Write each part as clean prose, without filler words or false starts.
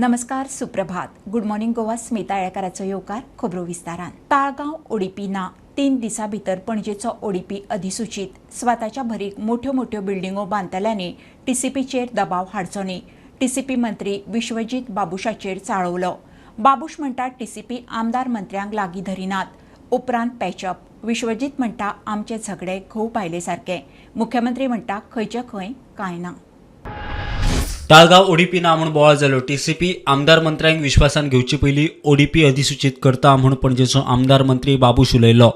नमस्कार, सुप्रभात. Good morning Goa, Smita येळकाराचो येवकार खबरो विस्तारान. ताळगांव ओडीपी ना, 3 दिसां भितर पणजेचो ओडीपी अधिसूचित. स्वताच्या भरीक मोठ्यो मोठ्यो बिल्डिंगो बांदतल्यांनी टीसीपीचेर दबाव हाडचो न्ही. टीसीपी मंत्री विश्वजीत बाबूशाचेर चाळवलो. बाबूश म्हणटा टीसीपी आमदार मंत्र्यांक लागीं धरिनात. उपरांत पॅचअप. विश्वजीत म्हणटा आमचें झगडे घोव बायले सारकें. मुख्यमंत्री म्हणटा खंयचे खंय कांय ना. ताळगांव ओडीपी ना म्हूण बोवाळ जालो. टीसीपी आमदार मंत्र्यांक विश्वासान घेवचे पयलीं ओडीपी अधिसूचित करता म्हूण पणजेचो आमदार मंत्री बाबूश उलयलो.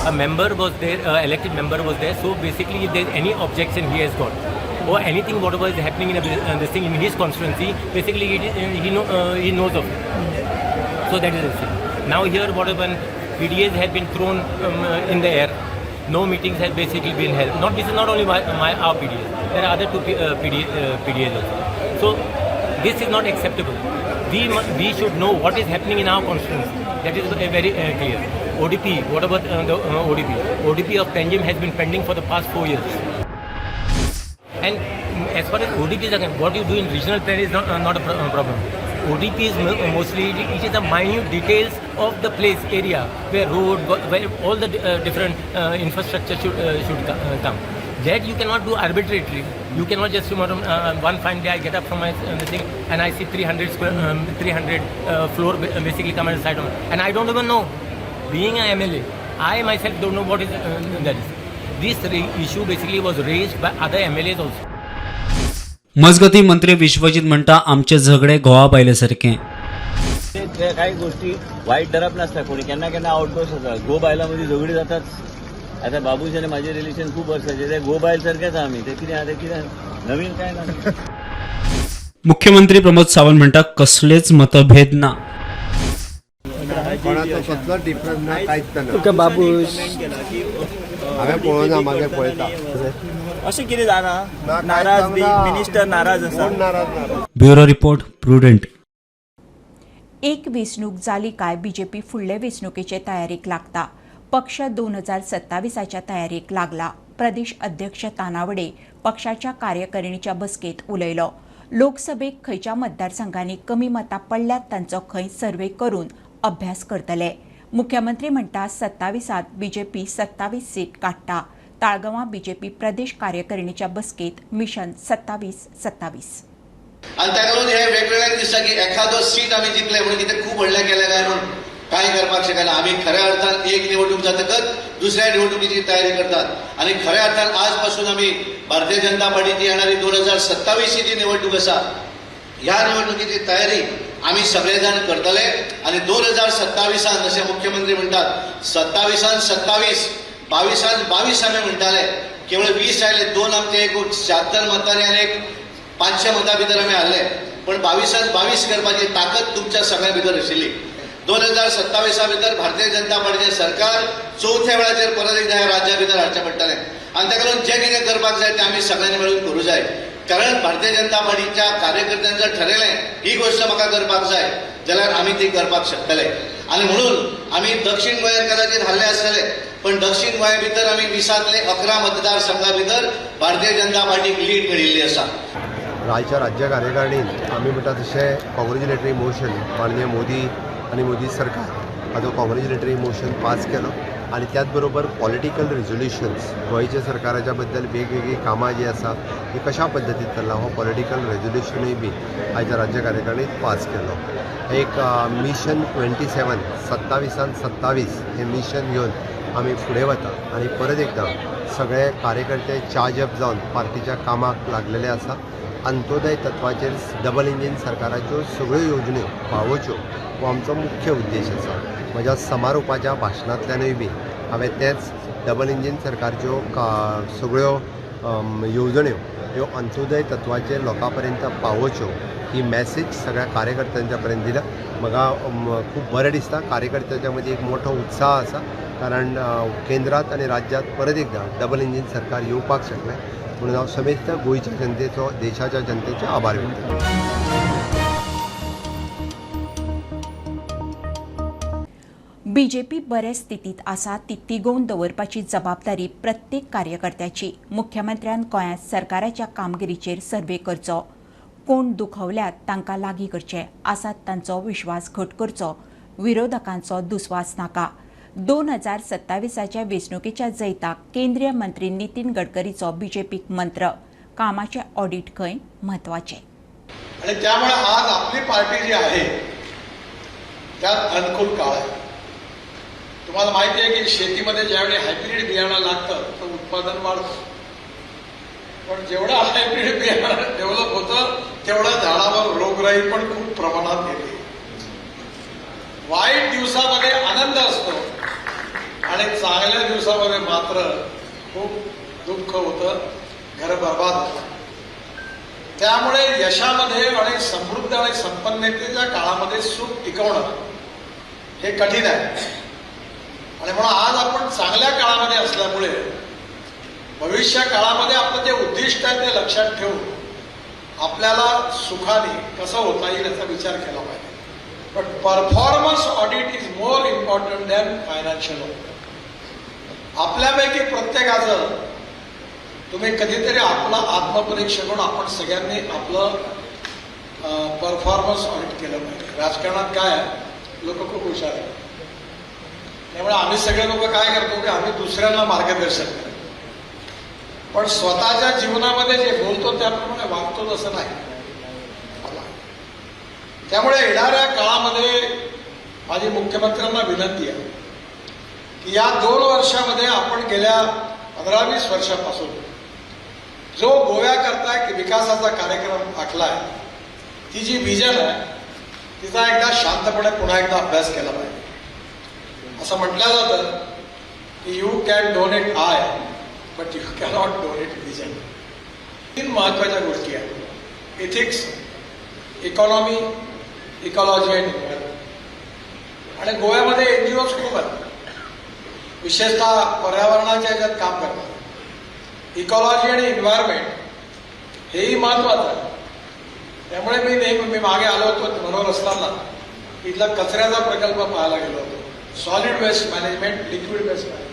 A member was there, elected member was there. So basically, if there's any objection he has got or anything whatever is happening in this thing in his constituency, basically he knows of it. So that is the thing. Now here, what happened? PDAs have been thrown in the air. No meetings have basically been held. Not this is not only my, my our PDAs. There are other two PDAs also. So this is not acceptable. We should know what is happening in our constituency. That is very clear. ODP, what about the ODP? ODP of Panjim has been pending for the past 4 years. And as far as ODP is concerned, what you do in regional plan is not a problem. ODP is mostly, it is the minute details of the place area where road, where all the different infrastructure should come. That you cannot do arbitrarily. You cannot just tomorrow one fine day I get up from my thing and I see 300 square, 300 floor basically come and site on, and I don't even know. Being an MLA, I myself don't know what is that is. This issue basically was raised by other MLAs also. मजगती मंत्री विश्वजीत म्हणटा आमचे झगडे घोवा बायले सारकें. ते काही गोष्टी वाईट धरप नासता कोणी. केन्ना केन्ना आउटबर्स्ट जाता. घोव बायलां मदीं झगडी जाताच. आतां बाबूश आनी म्हाजें रिलेशन खूब वर्सांचें. ते घोव बायल सारकेच आहा आमी. ते कितें आहा, ते कितें नवीन काय ना. मुख्यमंत्री प्रमोद सावंत म्हणटा कसलेच मतभेद ना. कोणाचो कसलोच डिफरन्स ना, कांयच ना. तुका बाबूश हांवें पळोवना, मागीर पळयता. अशें कितें जालां? ना, कांयच नाराज बी जावना. मिनिस्टर नाराज आसा? कोण नाराज ना. Bureau report, Prudent. एक वेंचणूक जाली काय बीजेपी फुडले वेंचणुकेचे तयारेक लागता. पक्ष 2027च्या तयारेक लागला. प्रदेश अध्यक्ष तानावडे पक्षाच्या कार्यकारिणीच्या बसकेत उलयलो. लोकसभेक खंयच्या मतदारसंघांनी कमी मतां पडल्यात तांचो खंय सर्वे करून अभ्यास करतले. मुख्यमंत्री म्हणटा 27त बीजेपी 27 सीट काडटा. ताळगांवां बीजेपी प्रदेश कार्यकारिणीच्या बसकेत मिशन 27-27. आनी ताका लागून हे वेगवेगळ्यांक दिसता की एखादो सीट आमी जिखले म्हणून कितें खूब व्हडलें केलें काय म्हणून. कांय करपाक शकना आमी. खऱ्या अर्थान एक निवडणूक जातकच दुसऱ्या निवडणुकीची तयारी करतात आनी खऱ्या अर्थान आज पासून आमी भारतीय जनता पार्टीची येणारी 2027ची जी निवडणूक आसा, ह्या निवडणुकीची तयारी आमी सगळे जाण करतले. आनी 2027न जशें मुख्यमंत्री म्हणटात 27न 27, 22न 22 आमी म्हणटाले, केवळ 20 आयले. दोन आमचे, एक 76 मतांनी आनी एक 500 मतां भितर आमी हारले. पण 22न 22 करपाची ताकद तुमच्या सगळ्यां भितर आशिल्ली. 2027 भितर भारतीय जनता पार्टीचें सरकार चवथ्या वेळाचेर परत एकदा ह्या राज्या भितर हाडचें पडटलें. आनी ताका लागून जें कितें करपाक जाय तें आमी सगळ्यांनी मेळून करूं जाय, कारण भारतीय जनता पार्टीच्या कार्यकर्त्यांनी जर ठरयलें ही गोश्ट म्हाका करपाक जाय जाल्यार आमी ती करपाक शकतले. आनी म्हणून आमी दक्षीण गोंयांत कदाचित हारले आसतले, पण दक्षीण गोंया भितर आमी 20तांतले 11 मतदारसंघा भितर भारतीय जनता पार्टीक लीड मेळिल्ली आसा. राज्य राज्य कार्यकारिणीन आमी म्हणटा तशें कॉंग्रेच्युलेटरी मोशन, माननीय मोदी आनी मोदी सरकार हाजो कॉंग्रेच्युलेटरी मोशन पास केलो आनी त्याच बरोबर पॉलिटिकल रेजोल्युशन्स, गोंयच्या सरकाराच्या बद्दल वेगवेगळीं कामां जीं आसा ती कशा पद्दतीन चल्ला, हो पॉलिटिकल रेजोल्युशनूय बी आयच्या राज्य कार्यकारिणीत पास केलो. एक मिशन 27, 27न 27 हें मिशन घेवन आमी फुडें वता आनी परत एकदां सगळे कार्यकर्ते चार्ज अप जावन पार्टीच्या कामाक लागलेले आसा. अंत्योदय तत्वाचेर डबल इंजीन सरकाराच्यो सगळ्यो येवजण्यो पावोवच्यो हो आमचो मुख्य उद्देश आसा. म्हज्या समारोपाच्या भाशणांतल्यानूय बी हांवें तेंच, डबल इंजीन सरकारच्यो सगळ्यो येवजण्यो ह्यो अंत्योदय तत्वाचेर लोकां पर्यंत पावोवच्यो ही मॅसेज सगळ्या कार्यकर्त्यांच्या पर्यंत दिल्या. म्हाका खूब बरें दिसता. कार्यकर्त्यांच्या मदीं एक मोठो उत्साह आसा, कारण केंद्रांत आनी राज्यांत परत एकदां डबल इंजीन सरकार येवपाक शकलें म्हणून हांव समेस्त गोंयच्या जनतेचो, देशाच्या जनतेचे आभार व्यक्त करता. बीजेपी बरे स्थितीत आसा ती तिगोवन दवरपाची जबाबदारी प्रत्येक कार्यकर्त्याची. मुख्यमंत्र्यान गोंयांत सरकाराच्या कामगिरीचेर सर्वे करचो. कोण दुखवल्यात तांकां लागीं करचे, आसात तांचो विश्वास घट करचो, विरोधकांचो दुस्वास नाका. 2027च्या वेंचणुकेच्या जैताक केंद्रीय मंत्री नितीन गडकरीचो बीजेपीक मंत्र, कामाचें ऑडिट खंय म्हत्वाचें. आणि त्यामुळे आज आपली पार्टी जी आहे त्यात अनुकूल काळ आहे. तुम्हाला माहिती आहे की शेतीमध्ये ज्यावेळी हायब्रीड बियाणं लागतं तर उत्पादन वाढतं, पण जेवढं हायब्रीड बियाणं डेव्हलप होतं तेवढं झाडावर रोगराई पण खूप प्रमाणात येते. वाईट दिवसामध्ये आनंद असतो आणि चांगल्या दिवसामध्ये मात्र खूप दुःख होतं, घर बर्बाद होतं. त्यामुळे यशामध्ये आणि समृद्ध आणि संपन्नतेच्या काळामध्ये सुख टिकवणं हे कठीण आहे. आणि म्हणून आज आपण चांगल्या काळामध्ये असल्यामुळे भविष्य काळामध्ये आपलं जे उद्दिष्ट आहे ते लक्षात ठेवून आपल्याला सुखाने कसं होता येईल याचा विचार केला पाहिजे. But performance audit is more important than financial audit. आपल्यापैकी प्रत्येकाचं तुम्ही कधीतरी आपलं आत्मपरीक्षण करून आपण सगळ्यांनी आपलं परफॉर्मन्स ऑडिट केलं पाहिजे. राजकारणात काय आहे, लोक खूप हुशार आहेत, त्यामुळे आम्ही सगळे लोक काय करतो की आम्ही दुसऱ्यांना मार्गदर्शन करतो, पण स्वतःच्या जीवनामध्ये जे बोलतो त्याप्रमाणे वागतो तसं नाही. त्यामुळे येणाऱ्या काळामध्ये माझी मुख्यमंत्र्यांना विनंती आहे की या 2 वर्षामध्ये आपण गेल्या 15-20 वर्षापासून जो गोव्याकरता एक विकासाचा कार्यक्रम आखला आहे, ती जी विजन आहे तिचा एकदा शांतपणे पुन्हा एकदा अभ्यास केला पाहिजे. असं म्हटलं जातं की you can donate I but you cannot donate vision. 3 महत्त्वाच्या गोष्टी आहेत, ethics, economy, ecology and environment. आणि गोव्यामध्ये NGOज खूप आहेत, विशेषतः पर्यावरणाच्या ह्याच्यात काम करतात. इकॉलॉजी आणि एन्व्हायरमेंट हेही महत्त्वाचं आहे. त्यामुळे मी नेहमी मी मागे आलो होतो बरोबर असताना इथला कचऱ्याचा प्रकल्प पाहायला गेलो होतो, solid waste management, liquid waste management.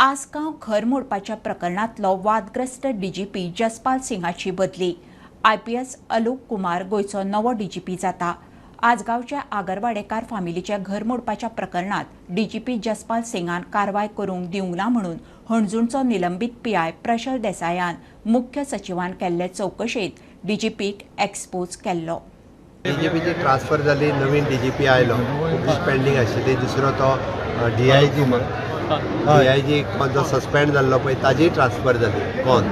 Assagao घर मोडपाच्या प्रकरणांतलो वादग्रस्त डीजीपी जसपाल सिंगाची बदली. IPS Alok Kumar गोंयचो नवो डीजीपी जाता. आसगांवच्या आगरवाडेकार फामिलीच्या घर मोडपाच्या प्रकरणात डीजीपी जसपाल सिंगान कारवाय करूंक दिवंक ना म्हणून हणजूणचो निलंबीत पीआय प्रशल देसायान मुख्य सचिवान केल्ले चवकशेंत डीजीपीक एक्सपोज केल्लो. डीजीपीची ट्रान्सफर जाली, नवीन डीजीपी आयलो, ऑफीस पेंडींग आशिल्ली. दुसरो तो डीआयजी जो सस्पेंड जाल्लो पळय ताजी ट्रान्सफर जाली. कोण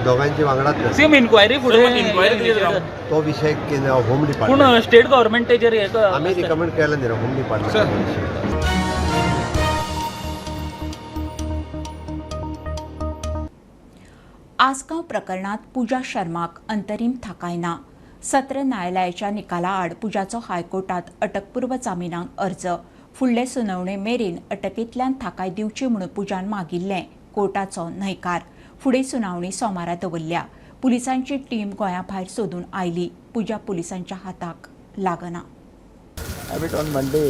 दोगांची वांगडाच. सेम इन्क्वायरी फुडें तो विशय होम पूण डिपार्टमेंट स्टेट गव्हर्मेंट तेजेर हे आमी रिकमेंड केला न्ही होम डिपार्टमेंट. आसगांव प्रकरणात पूजा शर्माक अंतरीम थाकाय ना. सत्र न्यायालयाच्या निकाला आड पूजाचो हायकोर्टात अटकपूर्व जामिनाक अर्ज. फुडले सुनावणे मेरेन अटकेंतल्यान थाकाय दिवची म्हणून पूजान मागिल्लें, कोर्टाचो न्हयकार. फुडें सुनावणी सोमारा दवरल्या. पुलिसांची टीम गोंया भायर सोदून आयली, पूजा पुलिसांच्या हाताक लागना. Have it on Monday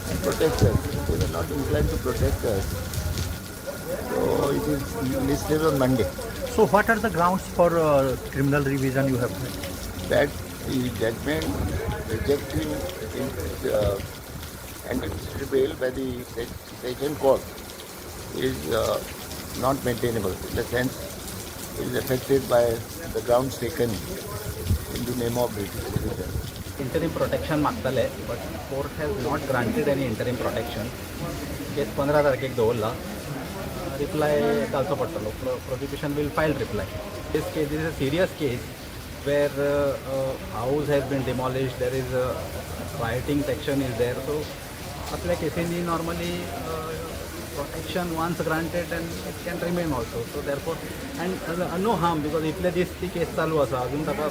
and protect us. They were not inclined to protect us. So it is listed on Monday. So what are the grounds for criminal revision you have made? That the judgment rejecting in, anticipatory bail by the session court is not maintainable. In the sense, it is affected by the grounds taken in the name of revision. Interim protection मागताले, but court has not granted any interim protection. Case 15 तारखेक दवरला, reply घालचो पडटलो. Prosecution will file reply. This case is a serious case where house has been demolished, there is rioting section is there. So असल्या केसींनी normally protection once granted and it can remain also. So therefore and no harm, because इतले दीस ती केस चालू आसा, अजून ताका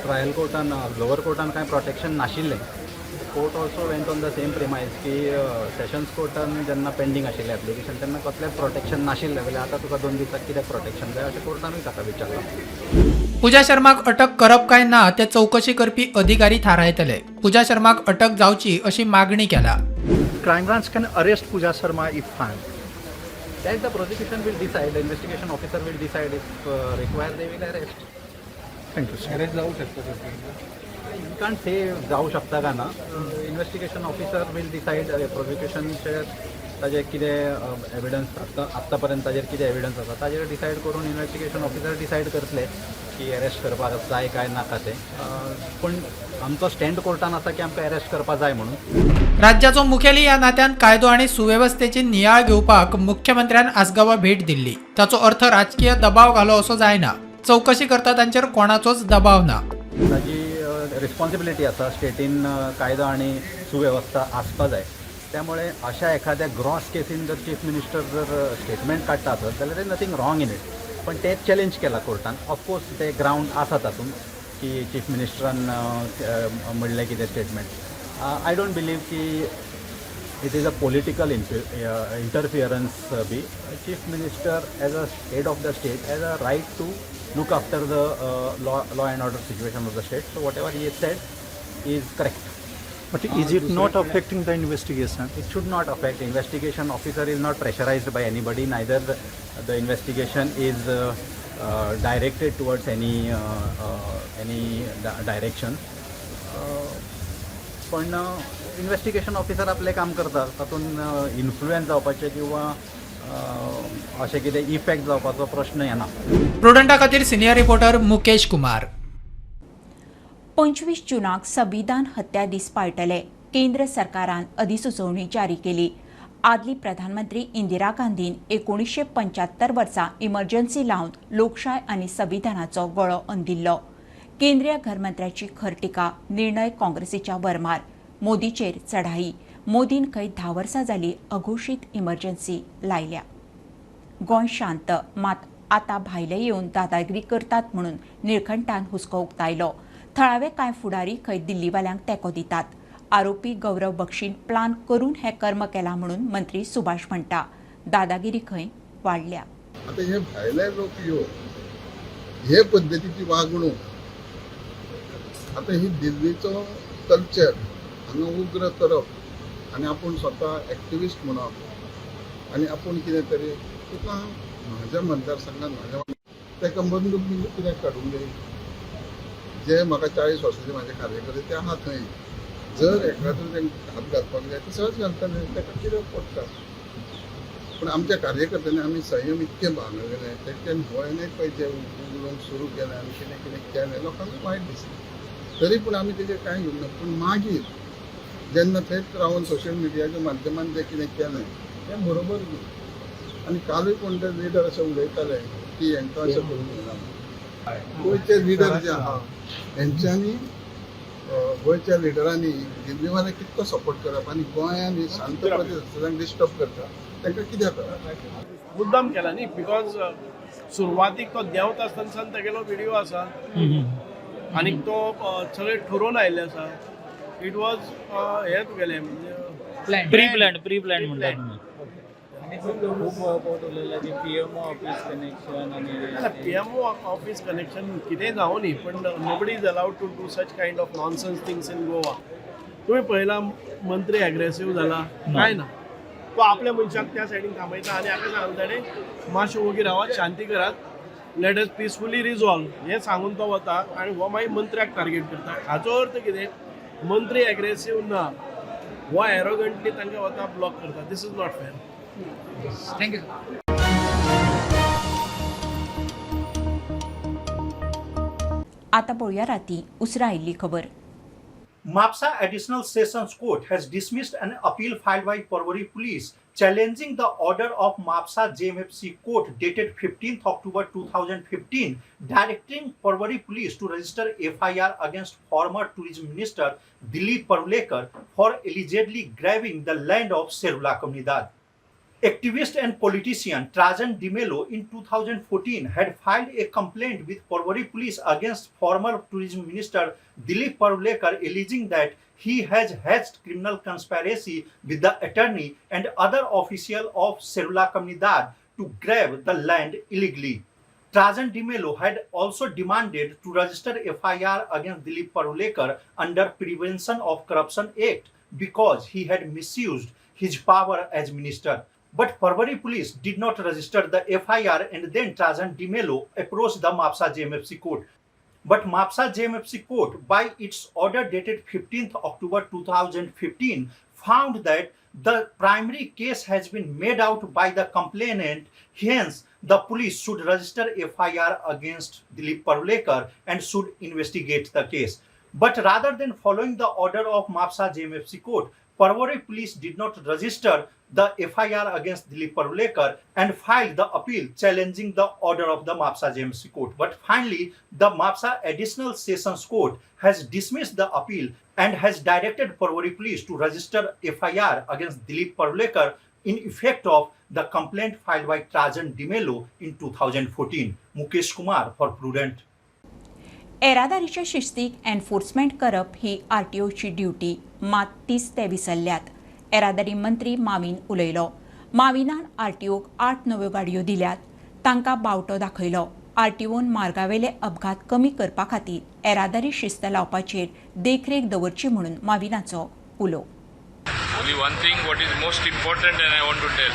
trial कोर्टान, lower कोर्टान कांय protection नाशिल्लें. Court also went on the same premise की सेशन्स कोर्टान जेन्ना पेंडींग आशिल्लें एप्लिकेशन तेन्ना कसलेंच प्रोटेक्शन नाशिल्लें, जाल्यार आतां तुका 2 दिसाक कित्याक प्रोटेक्शन जाय अशें कोर्टानूय ताका विचारलां. पूजा शर्माक अटक करप काय ना ते चवकशी करपी अधिकारी थारायतले. पूजा शर्माक अटक जावची अशी मागणी केल्या. Crime branch can arrest Pooja Sharma if found. That the prosecution will decide, the investigation officer will decide. If required, they will arrest. Thank you sir. Arrest जाऊ शकता? You can't say जाऊ शकता का ना. Investigation officer will decide. प्रोसिक्युशनचे ताजे कितें evidence, आत्तां आत्तां पर्यंत ताजेर कितें एविडन्स आसा ताजेर डिसायड करून इन्व्हेस्टिगेशन ऑफिसर डिसायड करतले की अरेस्ट करपाक जाय काय नाका तें. पूण आमचो स्टँड कोर्टान आसा की आमकां अरेस्ट करपाक जाय म्हणून. राज्याचो मुखेली ह्या नात्यान कायदो आनी सुवेवस्थेची नियाळ घेवपाक मुख्यमंत्र्यान आसगांवां भेट दिल्ली. ताचो अर्थ राजकीय दबाव घालो असो जायना. चवकशी करता तांचेर कोणाचोच दबाव ना. ताजी रिस्पॉन्सिबिलिटी आसा, स्टेटीन कायदो आनी सुवेवस्था आसपा जाय. त्यामुळे अशा एखाद्या ग्रॉस केसीन जर चीफ मिनिस्टर जर स्टेटमेंट काडटा आसत जाल्यार there nothing wrong in it. पण ते चॅलेंज केला कोर्टान. ऑफकोर्स ते ग्रावंड आसा तातूंत की चीफ मिनिस्टरान म्हणलें कितें स्टेटमेंट. I don't believe की it is a political interference B. Chief minister as a head of the state has a right to look after the law and order situation of the state. So whatever he said is correct. But is it not affecting the investigation? It should not affect. Investigation officer is not pressurized by anybody, neither the investigation is directed towards any direction. पण investigation officer आपलें काम करता. तातूंत influence जावपाचें किंवा अशें कितें effect जावपाचो प्रश्न येना. प्रुडंटा खातीर सिनियर रिपोर्टर मुकेश कुमार. 25 जूनाक संविधान हत्या दीस पाळटले. केंद्र सरकारान अधिसुचोवणी जारी केली. आदली प्रधानमंत्री इंदिरा गांधीन 1975 वर्सा इमर्जन्सी लावन लोकशाय आनी संविधानाचो गळो अंदिल्लो. केंद्रीय घरमंत्र्याची खर टिका. निर्णय काँग्रेसीच्या वर्मार. मोदीचेर चढाई. मोदीन खंय 10 वर्सां जाली अघोशीत इमर्जन्सी लायल्या. गोंय शांत, मात आतां भायले येवन दादागिरी करतात म्हणून निळकंठान हुस्को उक्तायलो. थळावे कांय फुडारी खंय दिल्लीवाल्यांक तेंको दितात. आरोपी गौरव बक्षीन प्लान करून हें कर्म केलां म्हणून मंत्री सुभाष म्हणटा. दादागिरी खंय वाडल्या. आता हे भायले लोक येवन हे पद्दतीची वागणूक, आता ही दिल्लीचो कल्चर हांगा उग्र करप आनी आपूण स्वता एक्टिविस्ट म्हणप आनी आपूण कितें तरी तुका म्हाज्या मतदारसंघात म्हाज्या ताका बंदूक बिंदूक कित्याक काडूंक जाय? जे म्हाका 40 वर्सांचे म्हाजे कार्यकर्ते ते आहा थंय. जर एखादो तांकां हात घालपाक जाय ते सहज घालतले. ताका कित्याक पडटा? पूण आमच्या कार्यकर्त्यांनी आमी संयम इतके बाळगले. तेंच्यानी होय पळय जे उलोवंक सुरू केलें आनी कितें कितें केलें, लोकांक वायट दिसलें. तरी पूण आमी तेजेर कांय घेवंक ना. पूण मागीर जेन्ना थंयच रावन सोशल मिडियाच्या माध्यमान जें कितें केलें तें बरोबर न्ही. आनी कालूय कोण तरी लिडर अशें उलयताले की हेंकां अशें करूंक जायना. गोंयचे लिडर जे आहा हेंच्यांनी, गोंयच्या लिडरांनी दिल्लीवाले कितको सपोर्ट करप आनी गोंयान ही शांत प्रदेश आसता, डिस्टर्ब करता, तांकां कित्याक करप? मुद्दाम केला न्ही, because सुरवातीक तो देंवता आसतना तेगेलो व्हिडिओ आसा आनी तो सगळें ठरोवन आयिल्लें आसा. It was हें तुगेलें म्हणजे प्री प्लॅन, प्री प्लॅन म्हणटा तुमी. खूप बहुत उलयला की पीएमओ ऑफिस कनेक्शन आणि पीएमओ ऑफिस कनेक्शन कितेंय जावं न्ही, पण nobody is allowed to do such kind of nonsense things in Goa. तुमी पळयला मंत्री एग्रेसीव जाला काय ना? तो आपल्या मनशाक त्या सायडीन थांबयता आनी हाका सांगता ताणें, मातशें ओगी रावात, शांती करात, let us peacefully resolve हें सांगून तो वता आनी हो मागीर मंत्र्याक टार्गेट करता. हाचो अर्थ कितें? मंत्री एग्रेसीव ना, हो एरोगंटली तांकां वता ब्लॉक करता. This is not fair. Thank you. आतां पळोवया राती उसरां आयिल्ली खबर. Mapsa Additional Sessions Court has dismissed an appeal filed by Porvorim Police challenging the order of Mapsa JMFC Court dated 15th October 2015 directing Porvorim Police to register FIR against former Tourism Minister Dilip Parulekar for allegedly grabbing the land of Serula Comunidade. Activist and politician Trajan D'Mello in 2014 had filed a complaint with Porvorim Police against former Tourism Minister Dilip Parulekar, alleging that he has hatched criminal conspiracy with the attorney and other official of Serula Comunidade to grab the land illegally. Trajan D'Mello had also demanded to register FIR against Dilip Parulekar under Prevention of Corruption Act because he had misused his power as minister. But Porvorim police did not register the FIR, and then Trajan D'Mello approached the Mapsa JMFC court. But Mapsa JMFC court, by its order dated 15th October 2015, found that the primary case has been made out by the complainant. Hence, the police should register FIR against Dilip Parulekar and should investigate the case. But rather than following the order of Mapsa JMFC court, Porvorim police did not register the FIR against Dilip Parulekar and filed the appeal challenging the order of the Mapsa JMFC court. But finally, the Mapsa Additional Sessions Court has dismissed the appeal and has directed Porvorim police to register FIR against Dilip Parulekar in effect of the complaint filed by Trajan D'Mello in 2014. Mukesh Kumar for Prudent. येरादारीच्या शिस्तीक enforcement करप ही आरटीओची duty, मात तीच ते विसरल्यात, येरादारी मंत्री माविन उलयलो. माविनान आरटीओक 8 नव्यो गाडयो दिल्यात, तांकां बावटो दाखयलो. आरटीओन मार्गावेले अपघात कमी करपा खातीर येरादारी शिस्त लावपाचेर देखरेख दवरची म्हणून माविनाचो उलो. Only one thing what is most important and I want to tell,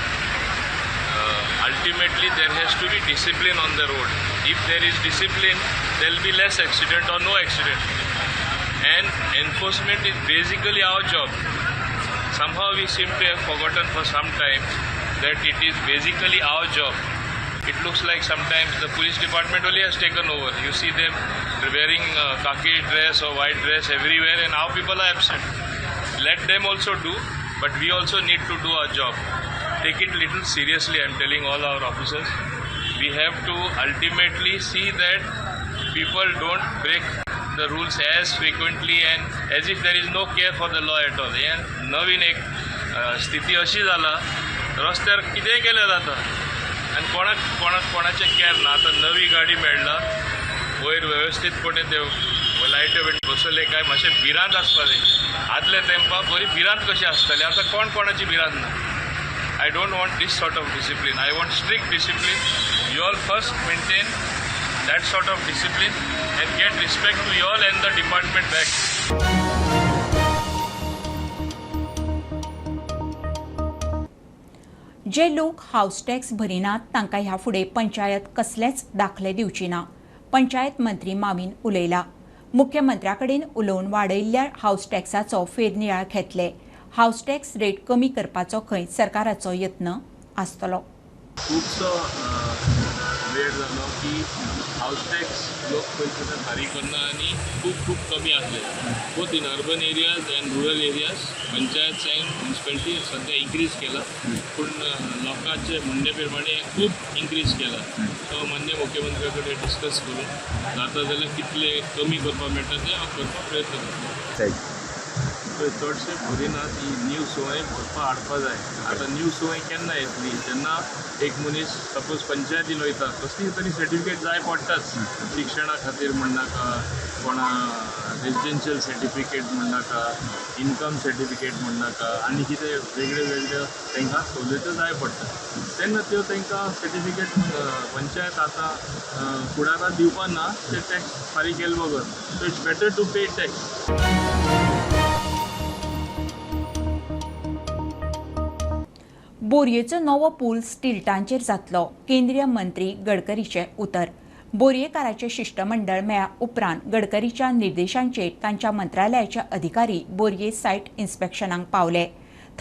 ultimately there has to be discipline on the road. If there is discipline, there will be less accident or no accident. And enforcement is basically our job. Somehow we seem to have forgotten for some time that it is basically our job. It looks like sometimes the police department only has taken over. You see them wearing khaki dress or white dress everywhere, and our people are absent. Let them also do, but we also need to do our job. Take it little seriously, I am telling all our officers. We have to ultimately see that people don't break the rules as frequently and as if there is no care for the law at all. हे नवीन एक स्थिती अशी जाला, रस्त्यार कितेंय केलें जाता आनी कोणाक कोणाक कोणाचें केअर ना. आतां नवी गाडी मेळ्ळा, वयर वेवस्थीतपणे ते लायट्यो बीन बसयले काय मातशें भिरांत आसपा जाय. आदल्या तेंपार बरी भिरांत कशी आसताली, आतां कोण कोणाची भिरांत ना. I don't want this sort of discipline. I want strict discipline. You all first maintain that sort of discipline and get respect to you all and the department back. जे लोक हावस टॅक्स भरिनात तांकां ह्या फुडें पंचायत कसलेच दाखले दिवची ना, पंचायत मंत्री माविन उलयला. मुख्यमंत्र्या कडेन उलोवन वाडयल्ल्या हावस टॅक्साचो फेरनियाळ घेतले. हावस टॅक्स रेट कमी करपाचो खंय सरकाराचो यत्न आसतलो. खुबसो वेळ जालो की हावस टॅक्स लोक पयशे फारीक करना आनी खूब खूब कमी आसले. Both in urban areas and rural areas panchayat and municipality सद्या इन्क्रीज केला, पूण लोकांचे म्हणणे प्रमाणे खूब इन्क्रीज केला. सो मान्य मुख्यमंत्र्या कडेन डिस्कस करून जाता जाल्यार कितले कमी करपाक मेळटा ते हांव करपाक प्रयत्न करतलो. चडशे भरिना ती न्यू संवय भरपा हाडपा जाय. आतां न्यू संवय केन्ना येतली, जेन्ना एक मनीस सपोज पंचायतीन वयता, कसली तरी सर्टिफिकेट जाय पडटाच, शिक्षणा खातीर म्हणनाका, कोणा रेजिडेन्शियल सर्टिफिकेट म्हणनाका, इनकम सर्टिफिकेट म्हणनाका, आनी कितें वेगळे वेगळे तांकां सवलत्यो जाय पडटा. तेन्ना त्यो तांकां सर्टिफिकेट पंचायत आतां फुडाराक दिवपा ना, ते टॅक्स फारीक केले बगर. So it's better to pay tax. बोरयेचो नवो पूल स्टिल्टांचेर जातलो, केंद्रीय मंत्री गडकरीचें उतर. बोरयेकाराचें शिश्टमंडळ मेळ्ळ्या उपरांत गडकरीच्या निर्देशांचेर तांच्या मंत्रालयाचे अधिकारी बोरये सायट इन्स्पेक्शनाक पावले.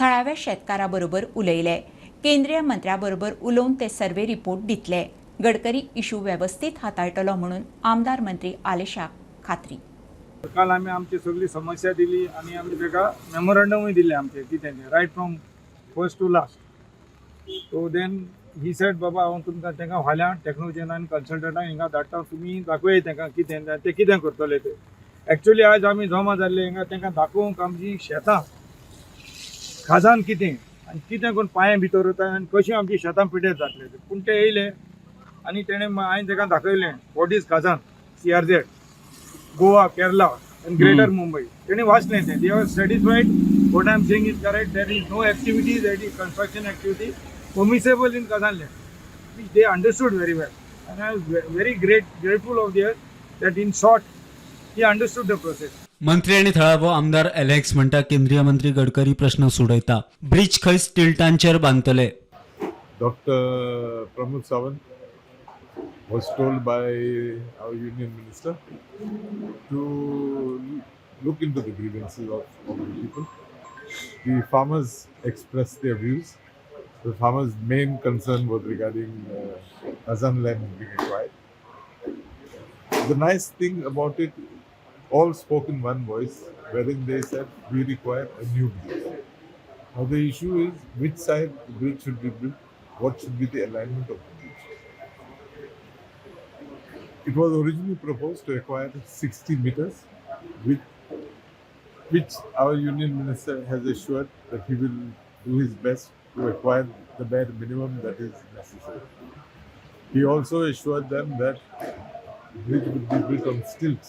थळाव्या शेतकारां बरोबर उलयले. केंद्रीय मंत्र्या बरोबर उलोवन ते सर्वे रिपोर्ट दितले. गडकरी इशू वेवस्थीत हाताळटलो म्हणून आमदार मंत्री आलेशाक खात्री. काल आमी आमची सगळी समस्या दिली आनी आमी ताका मेमोरंडमूय दिलें आमचें कितें तें, right from first to last. So then he said, बाबा हांव तुमकां तांकां फाल्यां टॅक्नोलॉजीन आनी कन्सल्टंटाक हिंगा धाडटा, तुमी दाखोवया तांकां कितें तें कितें करतले ते. एक्चुअली आज आमी जमा जाल्ले हिंगा तांकां दाखोवंक आमची शेतां खाजान कितें आनी कितें करून पांये भितर वता आनी कशीं आमची शेतां पिड्ड्यार जातले ते. पूण ते येयले आनी तेणें हांवें तांकां दाखयलें what is khazan, CRZ, Goa, Kerala and greater Mumbai. तेणी वाचलें तें. They are satisfied what I am saying is correct. There is no activity, that is construction activity permissible in khazan land, which they understood very well, and I was very grateful of their that in short he understood the process. मंत्री आनी थळावो आमदार Alex म्हणटा केंद्रीय मंत्री गडकरी प्रश्न सोडयता. Bridge खंय स्टिल्टांचेर बांदतले. Doctor Pramod Sawant was told by our union minister to look into the grievances of the people. The farmers expressed their views. The farmers' main concern was regarding Azan land being acquired. The nice thing about it, all spoke in one voice, wherein they said, "We require a new bridge." Now the issue is which side the bridge should be built, what should be the alignment of the bridge. It was originally proposed to acquire 60 meters, which our union minister has assured that he will do his best to acquire the bare minimum that is necessary. He also assured them that the bridge would be built on stilts.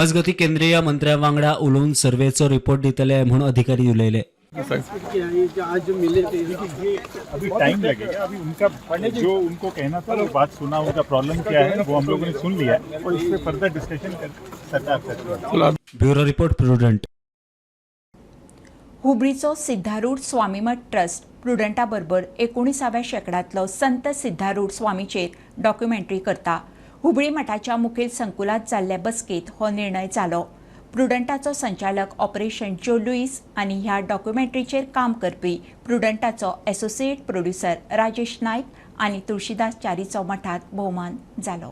मजगती, केंद्रीय मंत्र्या वांगडा उलोवन सर्वेचो report दितले म्हूण अधिकारी उलयले. आज जो मिले थे. अभी टाइम लगेगा. अभी उनका जो उनको कहना था वो बात सुना, उनका प्रॉब्लम क्या है वो हम लोगों ने सुन लिया है और इस पे फर्दर डिस्कशन कर सरकार से. Bureau report, prudent. हुबळीचो सिद्धारूढ स्वामीमठ ट्रस्ट प्रुडंटा बरोबर 19व्या शेंकड्यांतलो संत सिद्धारूढ स्वामीचेर डॉक्युमेंटरी करता. हुबळी मठाच्या मुखेल संकुलांत जाल्ले बसकेंत हो निर्णय जालो. प्रुडंटाचो संचालक ऑपरेशन जो लुईस आनी ह्या डॉक्युमेंटरीचेर काम करपी प्रुडंटाचो एसोसिएट प्रोड्युसर राजेश नायक आनी तुळशीदास च्यारीचो मठांत भोवमान जालो.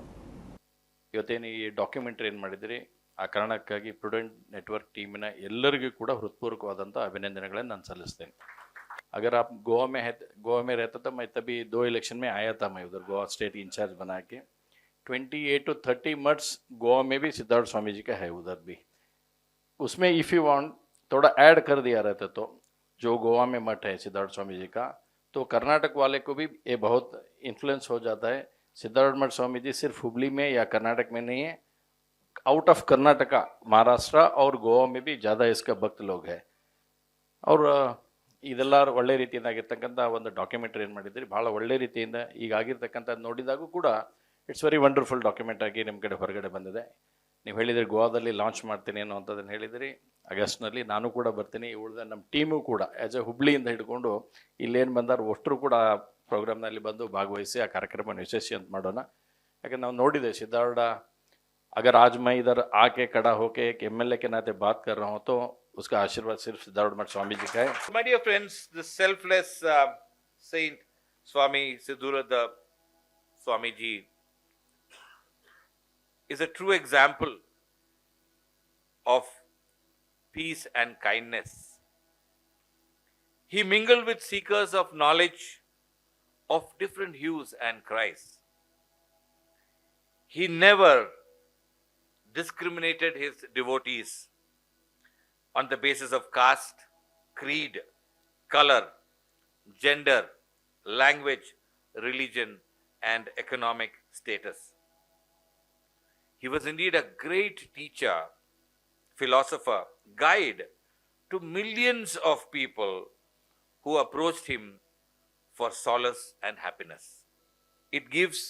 ಇವತ್ತೇನು ಈ ಡಾಕ್ಯುಮೆಂಟ್ರಿ ಏನು ಮಾಡಿದಿರಿ, ಆ ಕಾರಣಕ್ಕಾಗಿ ಪ್ರುಡೆಂಟ್ ನೆಟ್ವರ್ಕ್ ಟೀಮಿನ ಎಲ್ಲರಿಗೂ ಕೂಡ ಹೃತ್ಪೂರ್ವಕವಾದಂಥ ಅಭಿನಂದನೆಗಳನ್ನು ನಾನು ಸಲ್ಲಿಸ್ತೇನೆ. अगर आप गोवा में है, गोवा में रहता था मैं, तभी दो इलेक्शन में आया था मैं उधर, गोवा स्टेट इंचार्ज बना के. 28 to 30 मठ्स गोवा में भी सिद्धार्थ स्वामी जी का है उधर भी. उसमें if you want थोड़ा ऐड कर दिया रहता तो जो गोवा में मठ है सिद्धार्थ स्वामी जी का, तो कर्नाटक वाले को भी ये बहुत इन्फ्लुएंस हो जाता है. सिद्धार्थ मठ स्वामी जी सिर्फ हुबली में या कर्नाटक में नहीं है, आउट ऑफ कर्नाटका, महाराष्ट्र और गोवा में भी ज़्यादा इसका भक्त लोग है. और ಇದೆಲ್ಲ ಒಳ್ಳೆ ರೀತಿಯಿಂದ ಆಗಿರ್ತಕ್ಕಂಥ ಒಂದು ಡಾಕ್ಯುಮೆಂಟ್ರಿ ಏನು ಮಾಡಿದ್ರಿ, ಭಾಳ ಒಳ್ಳೆ ರೀತಿಯಿಂದ ಈಗ ಆಗಿರ್ತಕ್ಕಂಥ ನೋಡಿದಾಗೂ ಕೂಡ it's very wonderful document ಆಗಿ ನಿಮ್ಮ ಕಡೆ ಹೊರಗಡೆ ಬಂದಿದೆ. ನೀವು ಹೇಳಿದ್ರಿ ಗೋವಾದಲ್ಲಿ ಲಾಂಚ್ ಮಾಡ್ತೀನಿ ಅನ್ನುವಂಥದ್ದನ್ನು ಹೇಳಿದಿರಿ ಆಗಸ್ಟ್ನಲ್ಲಿ. ನಾನು ಕೂಡ ಬರ್ತೀನಿ. ಉಳಿದ ನಮ್ಮ ಟೀಮು ಕೂಡ ಆ್ಯಸ್ ಎ ಹುಬ್ಳಿಯಿಂದ ಹಿಡ್ಕೊಂಡು ಇಲ್ಲೇನು ಬಂದಾರ ಅಷ್ಟರು ಕೂಡ ಆ ಪ್ರೋಗ್ರಾಮ್ನಲ್ಲಿ ಬಂದು ಭಾಗವಹಿಸಿ ಆ ಕಾರ್ಯಕ್ರಮವನ್ನು ಯಶಸ್ವಿ ಅಂತ ಮಾಡೋಣ. ಯಾಕಂದ್ರೆ ನಾವು ನೋಡಿದೆ ಸಿದ್ಧಾರೂಢ, अगर आज मैं इधर आके खड़ा होके एक एमएलए के नाते बात कर रहा हूँ तो उसका आशीर्वाद सिर्फ सिद्धारूढ़ मठ स्वामी जी का है. My dear friends, the selfless saint Swami Siddharudha Swamiji is a true example of peace and kindness. He mingled with seekers of knowledge of different hues and cries. He never discriminated his devotees on the basis of caste, creed, color, gender, language, religion, and economic status. He was indeed a great teacher, philosopher, guide to millions of people who approached him for solace and happiness. It gives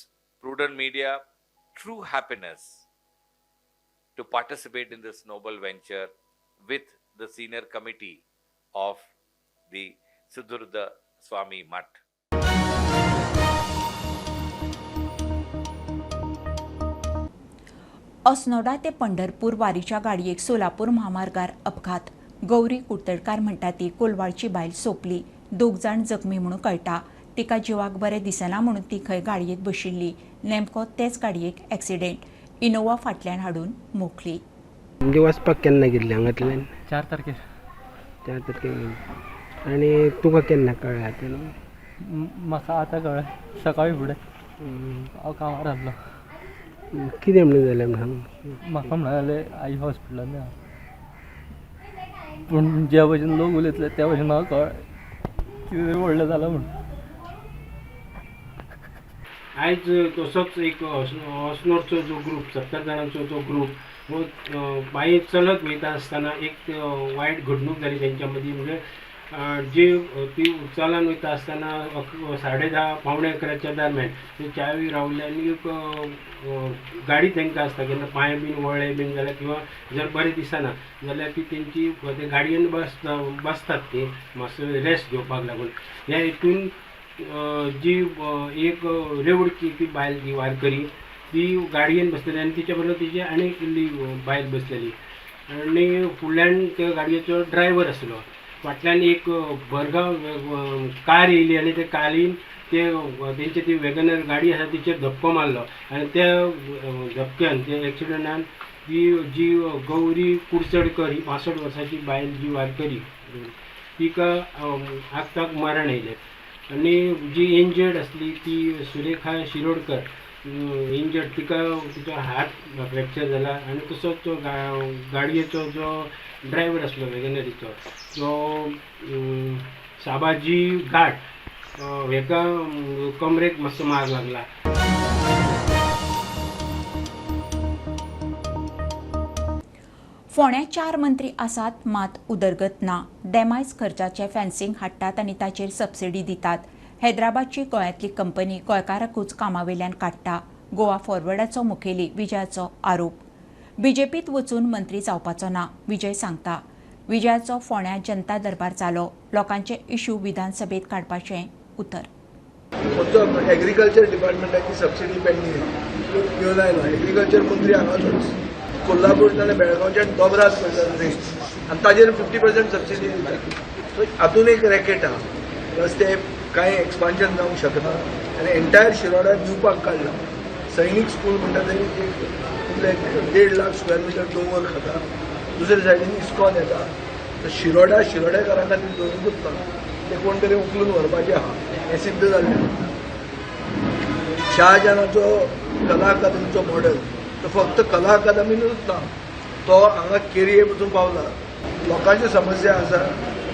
Prudent Media true happiness to participate in this noble venture with the senior committee of the Siddharudha Swami Mutt. Assonora ते पंढरपूर वारीच्या गाडयेक सोलापूर म्हामार्गार अपघात. गौरी कुडतडकार म्हणटा ती कोलवाळची बायल सोंपली. दोग जाण जखमी म्हणून कळटा. तिका जिवाक बरें दिसना म्हणून ती खंय गाडयेंत बशिल्ली. नेमको तेच गाडयेक एक्सिडेंट. इनोवा फाटल्यान हाडून मोखली. म्हणजे वचपाक केन्ना गेल्ली हांगांतल्यान? 4 तारखेर. 4 तारखेर. आनी तुका केन्ना कळ्ळें आतां न्हू? म्हाका आतां कळ्ळें, सकाळीं फुडें. हांव कामार आसलो. कितें म्हणून जालें म्हण सांग? म्हाका म्हणून जालें, आई हॉस्पिटलान या. पूण ज्या भशेन लोक उलयतले त्या भशेन म्हाका कळ्ळें कितें तरी व्हडलें जालां म्हूण. आयज तसोच एक अस्नोडचो जो ग्रूप, 70 जाणांचो जो ग्रूप हो पांयें चलत वयता आसतना एक वायट घडणूक जाली तेंच्या मदीं. म्हणजे जी ती चलन वयता आसतना 10:30 10:45च्या दरम्यान ते च्यावी रावले आनी एक गाडी तांकां आसता, केन्ना पांय बीन वळ्ळे बीन जाल्यार किंवा जर बरें दिसना जाल्यार ती तेंची ते गाडयेन बसतात, ती मातसो रेस्ट घेवपाक लागून. ह्या हितून जी एक रेवडची ती बायल ती वारकरी ती गाडयेन बसलेली आनी तिच्या बरोबर तिची आनी इल्ली बायल बसलेली आनी फुडल्यान त्या गाडयेचो ड्रायव्हर आसलो. फाटल्यान एक भरगांव कार येयली आनी ते कारीन ते तेंची ती वेगनर गाडी आसा तिचेर धपको मारलो आनी त्या धपक्यान त्या एक्सिडंटान ती जी गौरी कुडचडकर ही 65 वर्सांची बायल जी वारकरी तिका आक्ताक मरण आयलें. आनी जी इंजर्ड आसली ती सुरेखा शिरोडकर इंजर्ड, तिका तिचो हात फ्रॅक्चर जाला आनी तसोच तो गाडयेचो जो ड्रायव्हर आसलो वेगनरीचो तो साबाजी घाट हेका कमरेक मातसो मार लागला. फोंड्या 4 मंत्री आसात मात उदरगत ना. डेमायज खर्चाचे फेन्सिंग हाडटात आनी ताचेर सबसिडी दितात. हैदराबादची गोंयांतली कंपनी गोंयकाराकूच कामावेल्यान काडटा. गोवा फॉरवर्डाचो मुखेली विजयाचो आरोप. बीजेपीत वचून मंत्री जावपाचो ना, विजय सांगता. विजयाचो फोंड्या जनता दरबार जालो. लोकांचे इश्यू विधानसभेत काडपाचें उतर. एग्रीकल्चर डिपार्टमेंटाची सबसिडी पेंडींग घेवन आयलो. एग्रीकल्चर मंत्री हांगाचोच, कोल्हापूर नाल्यार बेळगांवच्यान दोबरात मेळटा रेट आनी ताजेर 50% सबसिडी दिता. सो हातून एक रॅकेट आहा. प्लस ते कांय एक्सपान्शन जावंक शकना आनी एंटायर शिरोडा दिवपाक काडला. सैनीक स्कूल म्हणटा तरी एक 1.5 लाख स्क्वेअर मिटर दोंगर खाता, दुसरे सायडीन इस्कॉन येता. तर शिरोडा शिरोडेकारां खातीर दवरूंकूच ना, ते कोण तरी उखलून व्हरपाचें आहा हें सिद्ध जाल्लें. शाहजहानाचो कला अकादमीचो मॉडेल तो फक्त कला अकादमीनूच ना, तो हांगा केरये पसून पावला. लोकांच्यो समस्या आसा,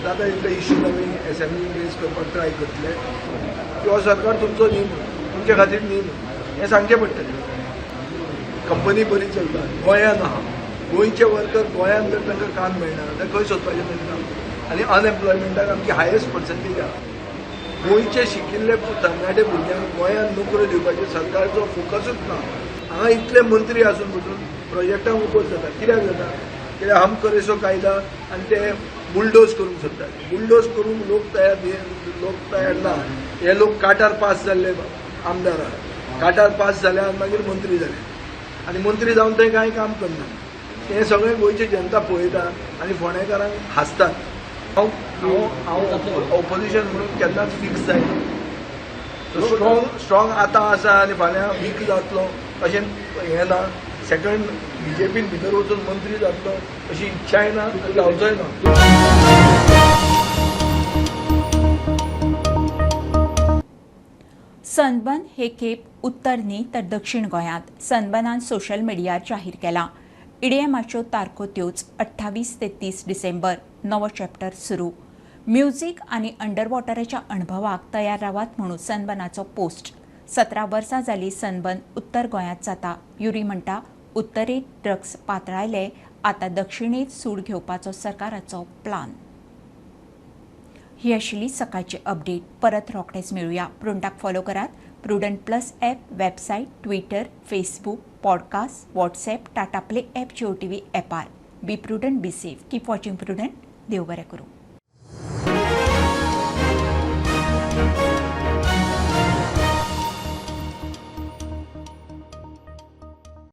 जाता तितले इश्यू आमी एसेंब्लीन रेज करपाक ट्राय करतले. किंवा सरकार तुमचो न्ही म्हणून, तुमचे खातीर न्ही म्हणून हें सांगचें पडटलें. कंपनी बरी चलता गोंयांत आहा, गोंयचे वर्कर गोंयांत जर तांकां काम मेळना जाल्यार खंय सोदपाचें तांकां? आनी अनएम्प्लॉयमेंटाक आमची हायस्ट पर्संटेज आहा. गोंयचे शिकिल्ले तरणाटे भुरग्यांक गोंयांत नोकऱ्यो दिवपाचेर सरकारचो फोकसूच ना. हांगा इतले मंत्री आसून पसून प्रोजेक्टांक उपोज जाता. कित्याक जाता? कित्याक हम करेसो कायदा आनी ते बुलडोज करूंक सोदतात. बुलडोज करूंक लोक तयार ना. हे लोक काटार पास जाल्ले आमदार आहा, काटार पास जाले आनी मागीर मंत्री जाले आनी मंत्री जावन थंय कांय काम करना. हें सगळें गोंयची जनता पळयता आनी फोंडेकारांक हांसतात. हांव हांव ऑपोजिशन म्हणून केन्नाच फिक्स जायना. स्ट्रॉंग आतां आसा आनी फाल्यां वीक जातलो अशें हें ना. सेकंड बीजेपीन भितर वचून मंत्री जातलो अशी इच्छाय ना, जावचोय ना. सनबर्न हे खेप उत्तर न्ही तर दक्षिण गोंयांत सनबर्नान सोशल मिडियार जाहीर केलां. ईडीएमाच्यो तारखो त्योच 28 ते 30 डिसेंबर. नवो चॅप्टर सुरू. म्युझिक आनी अंडरवॉटराच्या अणभवाक तयार रावात म्हणून सनबर्नाचो पोस्ट. 17 वर्सां जाली सनबर्न उत्तर गोंयांत जाता. युरी म्हणटा उत्तरेंत ड्रग्स पातळायले, आतां दक्षिणेंत सूड घेवपाचो सरकाराचो प्लान. ही आशिल्ली सकाळची अपडेट. परत रोखडेच मेळुया. प्रुडंटाक फॉलो करात. Prudent plus app, website, Twitter, Facebook, podcast, WhatsApp, Tata Play app, Jio TV ॲपार. Be prudent, be safe, keep watching Prudent. देव बरें करूं.